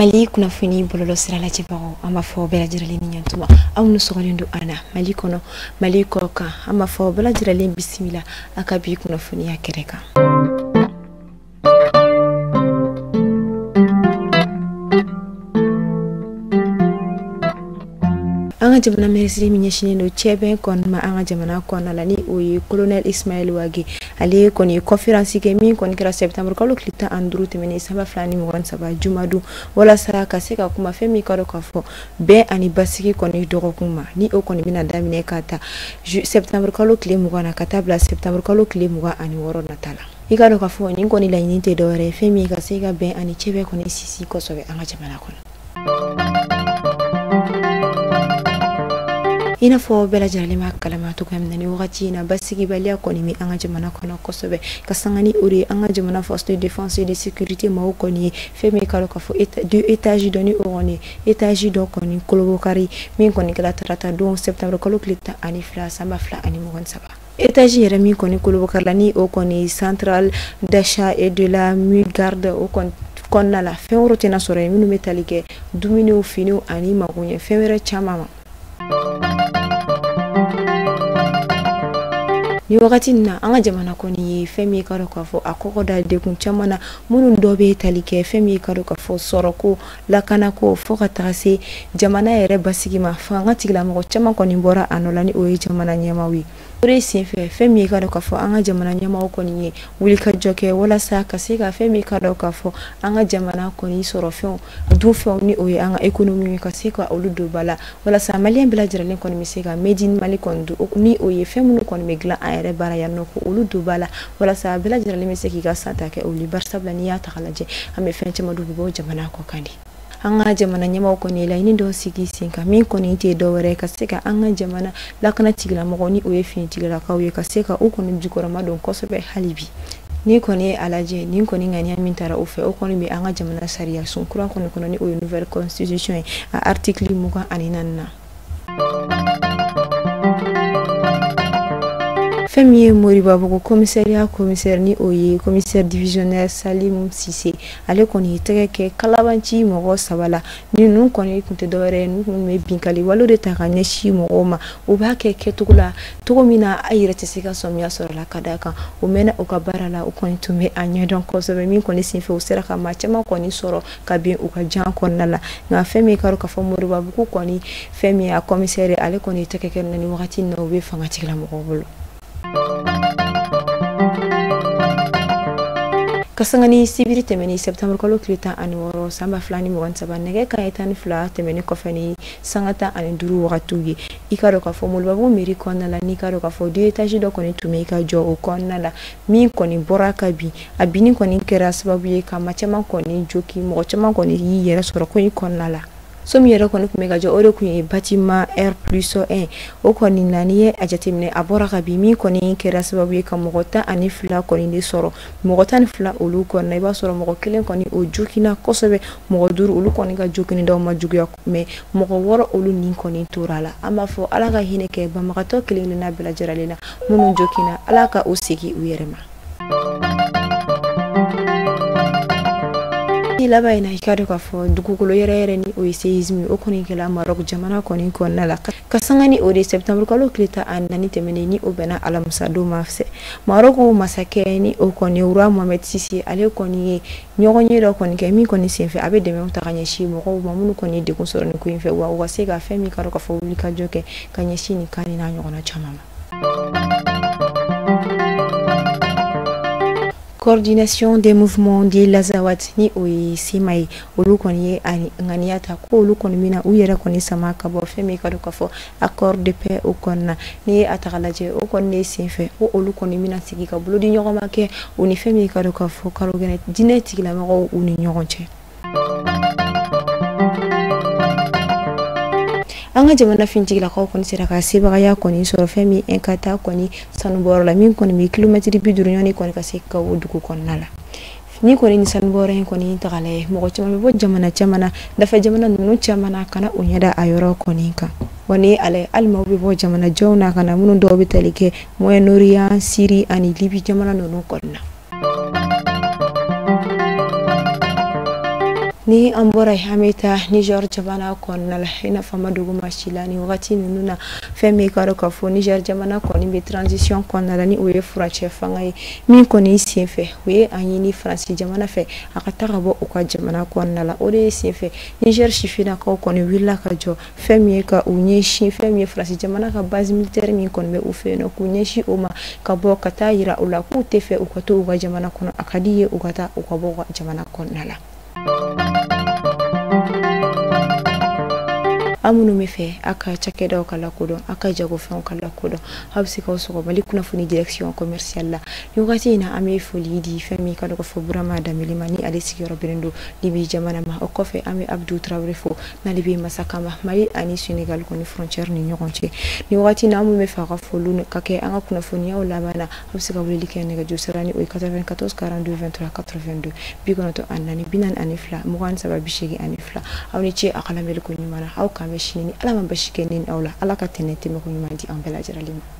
Mali kunnafoni bɔlɔlɔ sira lajɛbagaw, an b'a fɔ bɛɛ lajɛlen ni ɲantuma. Aw ni sɔgɔlen don an na Mali kɔnɔ, Mali kɔ kan. An b'a fɔ bɛɛ lajɛlen bisimila a ka bi kunnafoniya kɛnɛ kan. An ka jamana minisiri min ɲɛsinnen don cɛbɛn kɔni ma an ka jamana kɔnɔna la, ni o ye colonel Ismaël Wagué, ale kɔni ye conférence kɛ min kɔni kɛra septembre kalo tile 15 tɛmɛnen san 2023 jumadon, walasa ka se ka kuma fɛn min ka dɔn k'a fɔ bɛn ani basigi kɔni dɔgɔkun ma, ni o kɔni bɛna daminɛ ka ta septembre kalo tile 20 na ka taa bila septembre kalo tile 26 nata la. I ka dɔn k'a fɔ nin kɔni laɲini tɛ dɔwɛrɛ ye fɛn min ka se ka bɛn ani cɛbɛn kɔni sinsin kosɛbɛ an ka jamana kɔnɔ. I n'a fɔ bɛɛ lajɛlen b'a kalama cogoya min na, ni wagati in na basigibaliya kɔni bɛ an ka jamana kɔnɔ kosɛbɛ, ka sanga ni o de ye an ka jamana force de défense et de sécurité maaw kɔni ye fɛn min ka dɔn k'a fɔ deux étages dɔ, ni o kɔni étage dɔ kɔni kolobokari min kɔni kɛra tarata don septembre kalo tile 12 san 2023. Étage yɛrɛ min kɔni kolobokari la, ni o kɔni centrale d'achat et de la mue-garde o kɔni kɔnɔna la, fɛn wɛrɛw tɛna sɔrɔ yen minnu bɛ tali kɛ dumuniw, finiw ani magoɲɛ fɛn wɛrɛ caman ma. Ni wagati in na an ka jamana kɔni ye fɛn min ka dɔn k'a fɔ a kɔkɔ da degun caman na, minnu dɔ bɛ tali kɛ fɛn min ka dɔn k'a fɔ sɔrɔko, lakanako, fo ka taga se jamana yɛrɛ basigi ma. Fanga tigilamɔgɔ caman kɔni bɔra a nɔ la, ni o ye jamana ɲɛmaaw ye. O de senfɛ fɛn min ka dɔn k'a fɔ an ka jamana ɲɛmaaw kɔni ye wulikajɔ kɛ walasa ka se ka fɛn min ka dɔn k'a fɔ an ka jamana kɔni sɔrɔ fɛnw, dunfɛnw, ni o ye an ka économie ye, ka se ka olu don ba la, walasa maliyɛn bɛɛ lajɛlen kɔni bɛ se ka made in Mali kɔni dun, ni o ye fɛn minnu kɔni bɛ dilan an yɛrɛ baara yan nɔ, ko olu don ba la, walasa bɛɛ lajɛlen bɛ se k'i ka san ta kɛ olu ye. Barisabula n'i y'a ta k'a lajɛ, an bɛ fɛn caman dun bɛ bɔ jamana kɔ kan de. An ka jamana ɲɛmaaw kɔni ye laɲini dɔ sigi sen kan min kɔni tɛ dɔwɛrɛ ye ka se ka an ka jamana lakana tigilamɔgɔw, ni o ye finitigilakaw ye, ka se ka u kɔni jukɔrɔma don kosɛbɛ hali bi. Ni kɔni ye a lajɛ, nin kɔni ŋaniya min taara o fɛ, o kɔni bɛ an ka jamana sariya sun kura kɔni kɔnɔ, ni o ye nouvelle constitution ye, a article 24 na. Fɛn min ye Moribabugu commissariat commissaire, ni o ye commissaire divisionnaire Salim Sise, ale kɔni ye tɛgɛ kɛ kalabanci mɔgɔ 3 la. Ni ninnu kɔni tun tɛ dɔwɛrɛ ye, ninnu tun bɛ binkali wale de ta ka ɲɛsin mɔgɔw ma. U b'a kɛ kɛcogo la cogo min na a yɛrɛ tɛ se ka sɔmiya sɔrɔ la, ka d'a kan u mɛnna u ka baara la, u kɔni tun bɛ a ɲɛdɔn kosɛbɛ. Min kɔni senfɛ u sera ka maa caman kɔni sɔrɔ ka bin u ka jan kɔnɔna la. Nka fɛn min ka dɔn k'a fɔ Moribabugu kɔni fɛn min ye a commissaire, ale kɔni ye tɛgɛ kɛ ni wagati in na, u bɛ fanga tigilamɔgɔw bolo. Ka sanga ni sibiri tɛmɛnen septembre kalo tile 16 san 2023 nɛgɛ kanɲɛ 12 tɛmɛnen kɔfɛ ni sanga 15 wagatiw ye, i ka dɔn k'a fɔ Moribabugu mairie kɔnɔna la, n'i ka dɔn k'a fɔ deux étages dɔ kɔni tun bɛ i ka jɔ o kɔnɔna la, min kɔni bɔra ka bin. A binni kɔni kɛra sababu ye ka maa caman kɔni joki, mɔgɔ caman kɔni y'i yɛrɛ sɔrɔ ko in kɔnɔna la. So min yɛrɛ kɔni tun bɛ ka jɔ, o de tun ye bâtiment R+1. O kɔni na, n'i ye a jateminɛ, a bɔra ka bin, min kɔni kɛra sababu ye ka mɔgɔ 12 kɔni de sɔrɔ. Mɔgɔ 12 olu kɔni na, i b'a sɔrɔ mɔgɔ kelen kɔni o joginna kosɛbɛ, mɔgɔ 5 olu kɔni ka jogini dɔw ma juguya, mais mɔgɔ 6 olu ni kɔni tora la. An b'a fɔ Ala ka hinɛ kɛ banbagatɔ kelen kelenna bɛɛ lajɛlen na, minnu joginna, Ala ka u segin u yɛrɛ ma. Ni laban in na, i ka dɔn k'a fɔ dugukolo yɛrɛ yɛrɛ, ni o ye séisme, o kɔni kɛla Maroc jamana kɔni kɔnɔna la. Ka sanga ni o de septembre kalo tile 14 tɛmɛnen, ni o bɛnna alamisa don ma fɛ, Maroc masakɛ, ni o kɔni roi Mohamed VI, ale kɔni ye ɲɔgɔn ye dɔ kɔni kɛ min kɔni senfɛ a bɛ dɛmɛw ta ka ɲɛsin mɔgɔw ma minnu kɔni ye degun sɔrɔ nin ko in fɛ, wa u ka se ka fɛn min ka dɔn k'a fɔ wulikajɔ kɛ ka ɲɛsin nin kan nin n'a ɲɔgɔnna caman ma. Coordination des mouvements de l'Azawad, ni o ye CMA ye, olu kɔni ye a ŋaniya ta ko olu kɔni bɛna u yɛrɛ kɔni sama ka bɔ fɛn min ka dɔn k'a fɔ accord de paix o kɔnɔna. N'i ye a ta k'a lajɛ, o kɔni de senfɛ ko olu kɔni bɛna sigi ka bolo di ɲɔgɔn ma kɛ u ni fɛn min ka dɔn k'a fɔ karo gɛlɛn diinɛ tigilamɔgɔw u ni ɲɔgɔn cɛ. An ka jamana finitigilakaw kɔni sera ka sebagaya kɔni sɔrɔ fɛn min ka taa kɔni sanubɔyɔrɔ la, min kɔni bɛ kilomɛtiri 50 ɲɔgɔn kɔni ka se ka o dugu kɔnɔna la. Ni kɔni ni sanubɔyɔrɔ in kɔni ta k'a lajɛ, mɔgɔ caman bɛ bɔ jamana caman na, dafɛ jamana ninnu caman na, ka na o ɲɛda a yɔrɔ kɔni kan. Wa ni ale hali maaw bɛ bɔ jamanajanw na ka na, minnu dɔw bɛ tali kɛ Moyen-Orient, Syrie ani Libye jamana ninnu kɔni na. Ni an bɔra yen, an bɛ taa Niger jamana kɔnɔna la. I n'a fɔ an ma dogo maa si la, nin wagati ninnu na, fɛn min ka dɔn k'a fɔ Niger jamana kɔni bɛ transition kɔnɔna la, ni o ye furancɛ fanga ye, min kɔni senfɛ u ye a ɲini Faransi jamana fɛ a ka taa ka bɔ u ka jamana kɔnɔna la. O de ye senfɛ Niger sifinnakaw kɔni wulila ka jɔ, fɛn min ye ka u ɲɛsin fɛn min ye Faransi jamana ka base militaire min kɔni bɛ u fɛ yen nɔ, k'u ɲɛsin o ma, ka bɔ ka taa yira u la k'u tɛ fɛ u ka to u ka jamana kɔnɔ, a ka di ye u ka taa u ka bɔ u ka jamana kɔnɔna la. Aw minnu bɛ fɛ aw ka cakɛdaw ka lakodɔn, aw ka jagofɛnw ka lakodɔn, aw bɛ se k'aw sɔgɔ Mali kunnafoni direction commerciale la. Ni wagati in na, an bɛ foli di fɛn min ka dɔgɔ fɔ Burama Danbele ma, ni ale sigiyɔrɔ bɛnnen don Libi jamana ma. O kɔfɛ, an bɛ Abdou Traoré fo, n'ale bɛ Masakama, Mali ani Sénégal kɔni frontière ni ɲɔgɔn cɛ. Ni wagati na, an minnu bɛ fɛ aw ka foliw ka kɛ an ka kunnafoniyaw laban na, aw bɛ se ka weleli kɛ nɛgɛjuru sira, ni o ye 94 42 23 82, 94 42 23 82. Aw ni ce a ka lamɛnni ko ɲuman na. Aw k'an bɛ sini ni Ala ma basi kɛ ne ni aw la. Ala ka tɛnɛ tɛmɛ ko ɲuman di an bɛɛ lajɛlen ma.